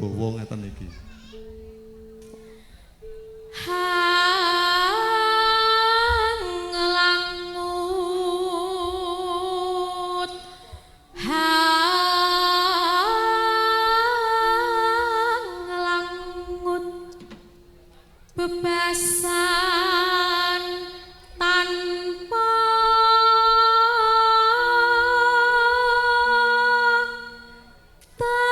Legowo ngeten iki. Hang langut, hang langut, bebasan tanpa tapi.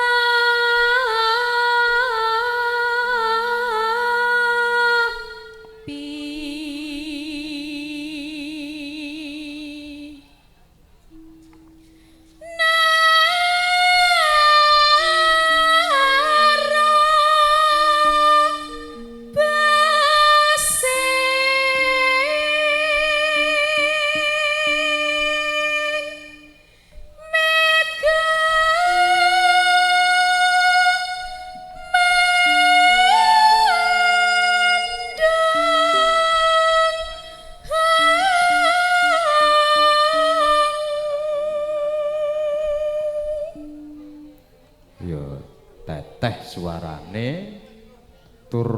Ya teteh suarane tur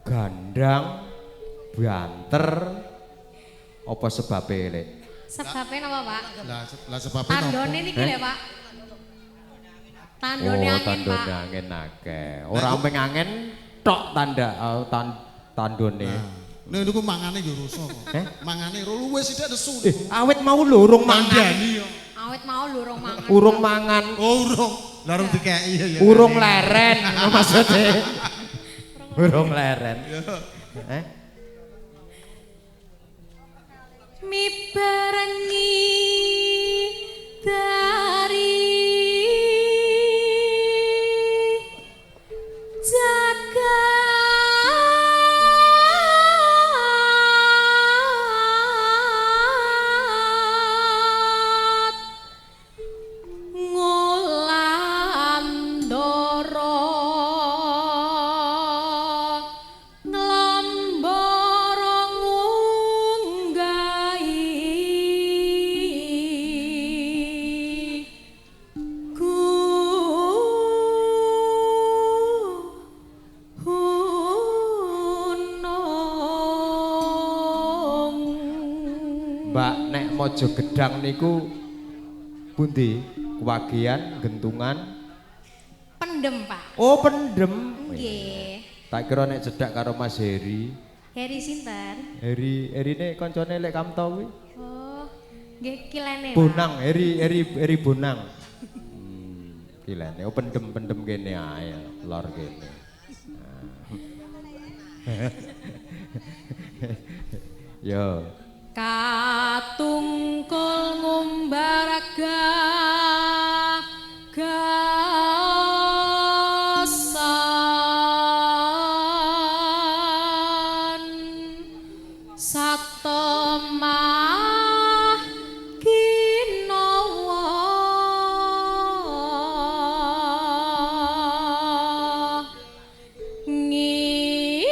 gandang banter apa sebabe lek? Sebabe napa, Pak? Lah sebabe napa? Tandone niki lho, Pak. Tandone oh, angin, tandone Pak. Angin akeh. Ora mung angin tok tanda tandone. Nah, niku mangane yo rusak kok. Eh? Mangane luwih sithik nesu. Awit mau lho urung mangan. Kandhani yo. Awit mau lho urung mangan. Urung mangan. Oh, urung. Lah urung dikeki ya. Urung leren maksudnya. Urung leren. Eh? Mibarengi dari jagat ngulandara nglambara ngunggahi gunung. Mbak nek Mojo Gedang niku pundi? Kewagian, Gentungan? Pendem, Pak. Oh, pendem. Nggih. Tak kira nek cedak karo Mas Heri. Heri sinten? Heri Herine koncone lek Kamto kuwi. Oh, nggih kilene, Pak. Bonang, Heri Heri Heri Bonang. Kilene oh pendem-pendem kene ae, lor kene. Yo. Katungkul ngumbar gagasan satemah kinawa ngimpi.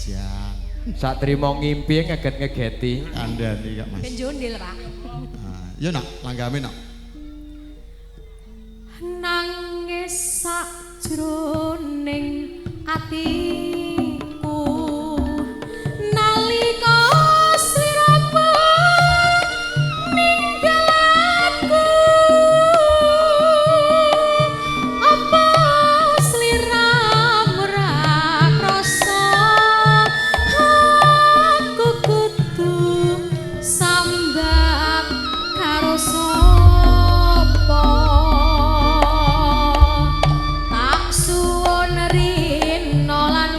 Jan. Sak trimo ngimpi ngeget-ngegeti. Kandhani kok Mas. Benjondil, Pak. Ah, yo nak langgame nak. Nangis sakjroning atiku nalika sliramu ninggal aku, apa sliramu ra krasa aku kudu sambat karo sapa? Tak suwun rina lan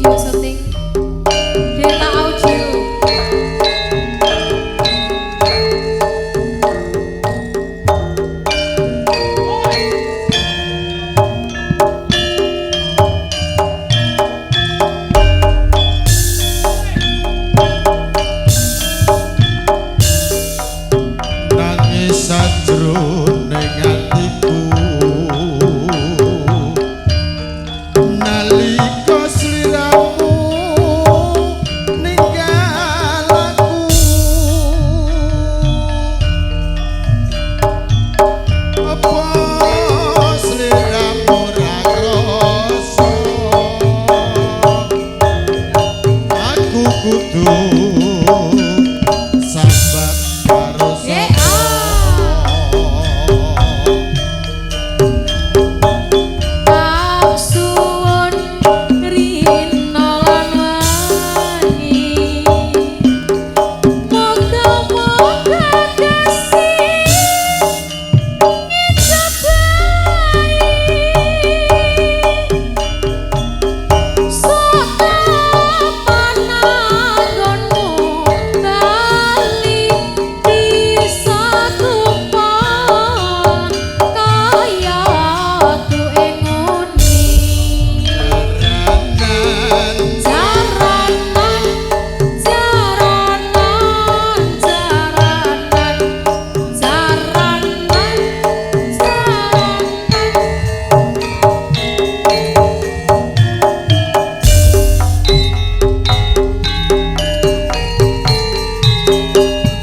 Video Shooting Delta Audio. Nangis sajroning atiku nalika sliramu ninggal aku, apa sliramu ra krasa aku kudu sambat karo Eh, sapa? Tak suwun rina lan wangi, moga-moga kasih ngejabahi sopan anggonmu bali bisa kupon kaya tuke nguni. Jaranan, jaranan, jaranan, jaranan, jaranan.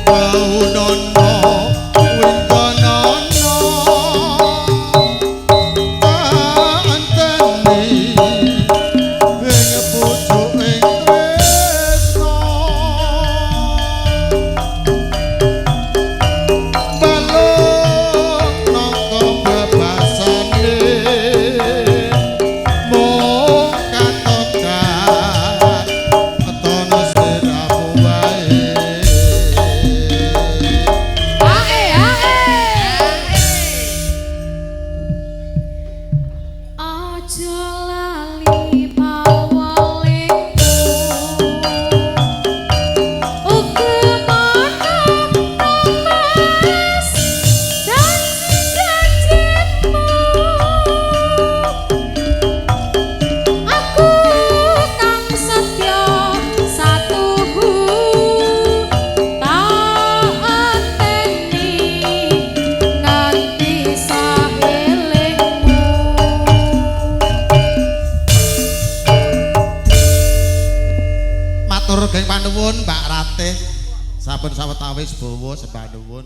Kaunono wintonono anteni ing pucuking tresna balung nangka bebasane mung katokan ketono sliramu wae. Ae ae. Aja lali pawalingku, uga mas janji-janjimu. Aku kang setya satuhu tak anteni nganti saelingmu. Matur geng panuwun Mbak Ratih. Saben sawetawis bawa sembah nuwun.